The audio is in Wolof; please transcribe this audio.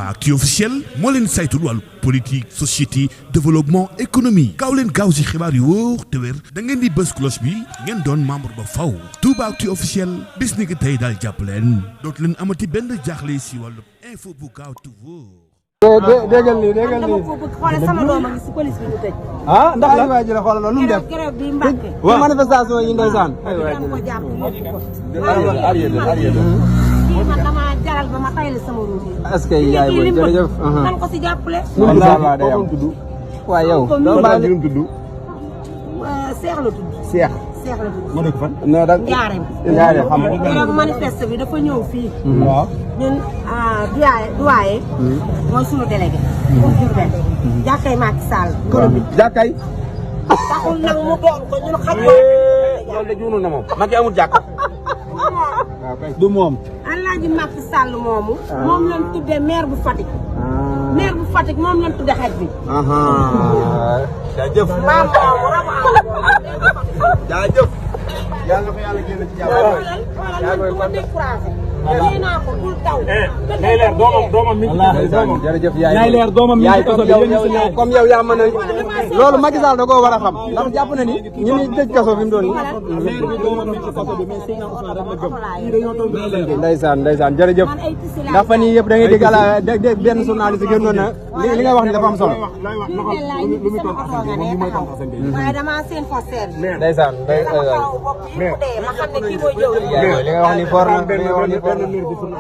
Dakhh officiel moo leen saytul wàllu politique société développement économie gaaw leen gaaw si xibaar yu wóor te wér da ngeen di bës cloche bi ngeen doon membre ba faw Dakhh officiel bis ni ki tey daal jàpp leen dootu leen amati benn jaaxle si wàllu info bu gaaw te wóor. déggal nii déggal nii xoolal sama doom a ngi si police bi ñu tëj. ah ndax la waay ji la xoolal lu mu def keroog bi Mbàkke waaw manifestation yi Ndeysan ko jàpp man dama jaral ba ma tayal sama ruum yi. est-ce que yaay booy jërëjëf nan ko si jàppale. wallaahi day am waaw yow doo bàyyi li mu tudd Seex la tudd. Seex Seex la tudd. ma dëkk fan non da Njaareem xam nga keroog manifeste bi dafa ñëw fii. waaw ñun doyen mooy sunu délégué. pour Diourbel. jàkkay Macky Sall. jàkkay taxul nag mu doon ko ñun xam loolu de juunu na moom Macky amul jàkk du moom Alaaji Macky Sall moomu. moom lañ tuddee maire bu Fatick. maire bu Fatick moom lañ tuddee xaj bi. jaajëf maam moomu rabu jaajëf yàlla ko yàlla génn ci jàmm xoolal man découragé. nee naa ko bul taw. nay leer doomam mi ngi jërëjëf yaay nay leer doomam mi ngi kaso bi yow comme yow yaa mën a loolu Macky Sall da koo war a xam ndax jàpp na ni ñu ni tëj kaso fi mu doon ndeysaan jërëjëf ndax fan yii yëpp da ngay dégg ala benn journaliste génnoon na li nga wax ni dafa am solo waaye dama seen faussaire bi. ndeysaan ma xam ne kii mooy jëw li nga wax ni for na li nga wax ni for na